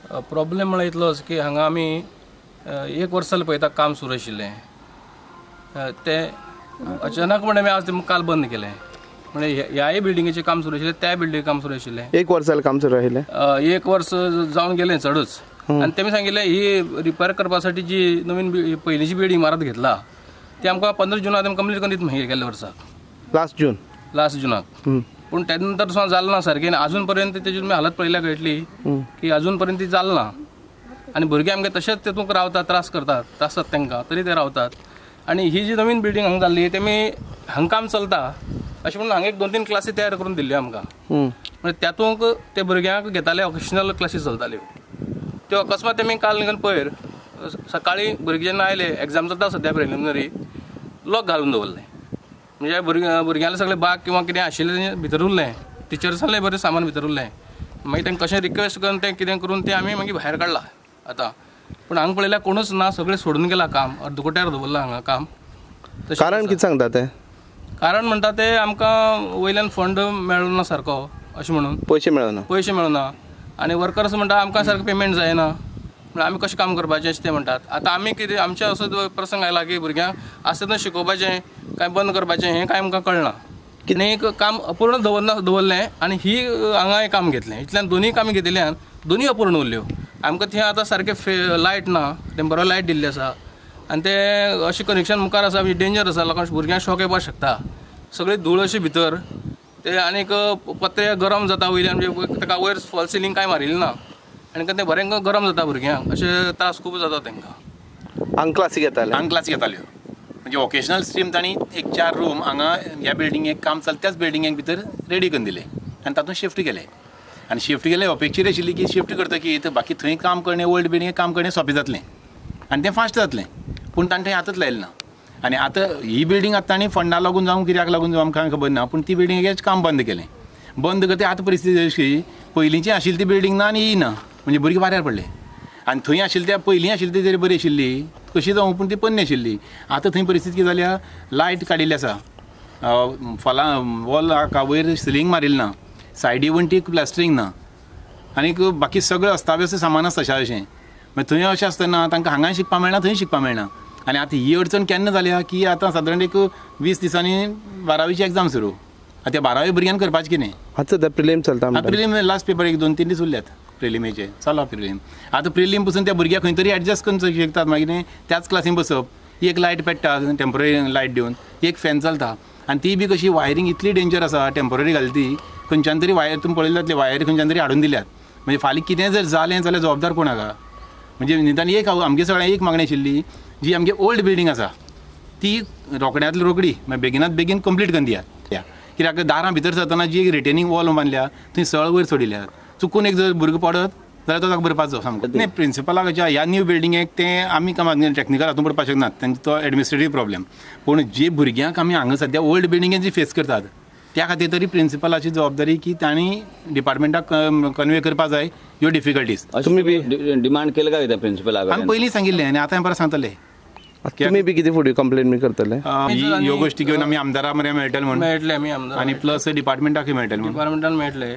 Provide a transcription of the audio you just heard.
Problem म्हळ्यार इतलोच की हांगा आमी एक वर्स जालें पळयता काम सुरू आशिल्लें, तें अचानक म्हणे आज काल बंद केलें. म्हणजे ह्याय बिल्डिंगेचें काम सुरू आशिल्लें, त्या बिल्डिंग काम सुरू आशिल्लें. एक वर्स जालें काम सुरू आशिल्लें, एक वर्स जावन गेलें चडच. आनी तेमी सांगिल्लें ही रिपेर करपासाठी जी नवीन पयलींची बिल्डिंग इमारत घेतला ती आमकां 15 जुनाक आमी कंप्लीट करून दित मागीर गेल्ल्या वर्साक, लास्ट जुनाक. पूण तेजे नंतर सुद्दां जालें ना सारकें आनी अजून पर्यंत तेजी तुमी हालत पळयल्यार कळटली की अजून पर्यंत ती जालें ना. आनी भुरगे आमगे तशेंच तेतूंक रावतात, त्रास करतात, त्रास जाता तांकां तरी ते रावतात. आनी ही जी नवीन बिल्डिंग हांगा जाल्ली तेमी हांगा काम चलता अशें म्हणून हांगा एक 2-3 क्लासी तयार करून दिल्ल्यो आमकां. म्हणजे त्यातूंक ते भुरग्यांक घेताले, ऑकेशनल क्लासी चलताल्यो त्यो. अकस्मात तेमी काल निघून पयर सकाळीं भुरगे जेन्ना आयले, एग्जाम चलता सद्या प्रिलिमिनरी, लॉक घालून दवरलें. म्हणजे भुरग्यांले सगळे बाग किंवा कितें आशिल्लें भितर उरलें, टिचर्सांलें बरें सामान भितर उरलें. मागीर तांकां कशें रिक्वेस्ट करून तें कितें करून तें आमी मागीर भायर काडलां आतां. पूण हांगा पळयल्यार कोणूच ना, सगळें सोडून गेलां काम, अर्दकुट्यार दवरलां हांगा काम. कारण कितें सांगता तें? कारण म्हणटा ते आमकां वयल्यान फंड मेळना सारको अशें म्हणून, पयशे मेळना, पयशे मेळना. आनी वर्कर्स म्हणटा आमकां सारकें पेमेंट जायना, म्हणल्यार आमी कशें काम करपाचें अशें ते म्हणटात. आतां आमी कितें आमचें असो प्रसंग आयला की भुरग्यांक आसता तें शिकोवपाचें काय बंद करपाचें हें कांय आमकां कळना. आनी एक काम अपूर्ण दवरलें आनी ही हांगा एक काम घेतलें, इतल्यान दोनूय कामां घेतिल्ल्यान दोनूय अपूर्ण उरल्यो. आमकां थंय आतां सारकें लायट ना, टेंपररी लायट दिल्ली आसा आनी ते अशें कनेक्शन मुखार आसा, डेंजर आसा, लोकांक भुरग्यांक शॉक येवपाक शकता. सगळी धूळ अशी भितर ते आनीक पत्रे गरम जाता वयल्यान, म्हणजे ताका वयर फॉल सिलींग कांय मारिल्लें ना आनी तें बरें गरम जाता भुरग्यांक, अशे त्रास खूब जाता तांकां. हांगा क्लासी घेताले, हांगा क्लासी घेताल्यो म्हणजे वोकेशनल स्ट्रीम तांणी एक 4 रूम हांगा ह्या बिल्डिंगेक काम चलता त्याच बिल्डिंगेक भितर रेडी करून दिले आनी तातूंत शिफ्ट केले. आनी शिफ्ट केले अपेक्षीत आशिल्ली की शिफ्ट करतकीर बाकी थंय काम करणे, ओल्ड बिल्डिंगेक काम करणे सोंपें जातलें आनी तें फास्ट जातलें, पूण ताणें थंय आतांच लायलें ना. आनी आतां ही बिल्डींग आतां तांणी फंडा लागून जावं कित्याक लागून जावं आमकां खबर ना, पूण ती बिल्डिंगेच काम बंद केलें. बंद करता आतां परिस्थिती अशी पयलींची आशिल्ली ती बिल्डींग ना आनी ही ना, म्हणजे भुरगीं वाऱ्यार पडले. आनी थंय आशिल्ली त्या पयलीं आशिल्ली ती तरी बरी आशिल्ली कशी जावं, पूण ती पोन्नी आशिल्ली. आतां थंय परिस्थिती कितें जाल्या, लायट काडिल्ली आसा, फलां वॉल वयर सिलींग मारिल्ली ना, सायडी वण्टीक प्लास्टरींग ना, आनीक बाकी सगळें अस्ताव्यस्त सामान आसता अशें. मागीर थंय अशें आसतना तांकां हांगाय शिकपाक मेळना, थंय शिकपाक मेळना. आनी आतां ही अडचण केन्ना जाल्या की आतां सादारण एक 20 दिसांनी 12वीची एग्जाम सुरू. आतां त्या 12वी भुरग्यान करपाचें कितें? आतां सद्या प्रिलीम चलता, प्रिलीम लास्ट पेपर एक 2-3 दीस उरल्यात प्रिलिमेचे, चला प्रिलीम. आतां प्रिलीम पसून त्या भुरग्याक खंय तरी एडजस्ट करून शकतात, मागीर त्याच क्लासीन बसप, एक लायट पेट्टा टेंपररी लायट दिवन, एक फॅन चलता आनी ती बी कशी वायरींग इतली डेंजर आसा, टेंपररी घालता ती खंयच्यान तरी वायर तुमी पळयली जातली, वायर खंयच्यान तरी हाडून दिल्यात. म्हणजे फाल्यां कितें जर जालें जाल्यार जबाबदार कोण हाका? म्हणजे निदान एक आमगे सगळ्यांक एक मागणी आशिल्ली, जी आमगे ओल्ड बिल्डींग आसा ती रोखड्यांतली रोखडी मागीर बेगिनात बेगीन कंप्लीट करून दियात. कित्याक दारां भितर सरतना जी एक रिटेनींग वॉल बांदल्या थंय सळ वयर सोडिल्या, चुकून एक जर भुरगो पडत जाल्यार तो ताका भरपाचो सामको. न्ही प्रिंसिपलाक ह्या न्यू बिल्डिंगेक तें आमी टॅक्निकल हातूंत पडपाक शकनात, तेंचो तो एडमिनिस्ट्रेटीव प्रॉब्लेम. पूण जे भुरग्यांक आमी हांगा सद्या ओल्ड बिल्डिंगेन जी फेस करतात त्या खातीर तरी प्रिंसिपलाची जबाबदारी की तांणी डिपार्टमेंटाक कन्वे करपाक जाय ह्यो डिफिकल्टीज. तुमी बी डिमांड केलें काय कितें प्रिंसिपला? आमी पयलीं सांगिल्लें आनी आतां परत सांगतले. तुमी बी कितें फुडें कंप्लेन बी करतले? ह्यो गोश्टी घेवन आमी आमदारा मरे मेळटले म्हूण, मेळटले आमी आमदार, आनी प्लस डिपार्टमेंटाकूय मेळटले, डिपार्टमेंटान मेळटले.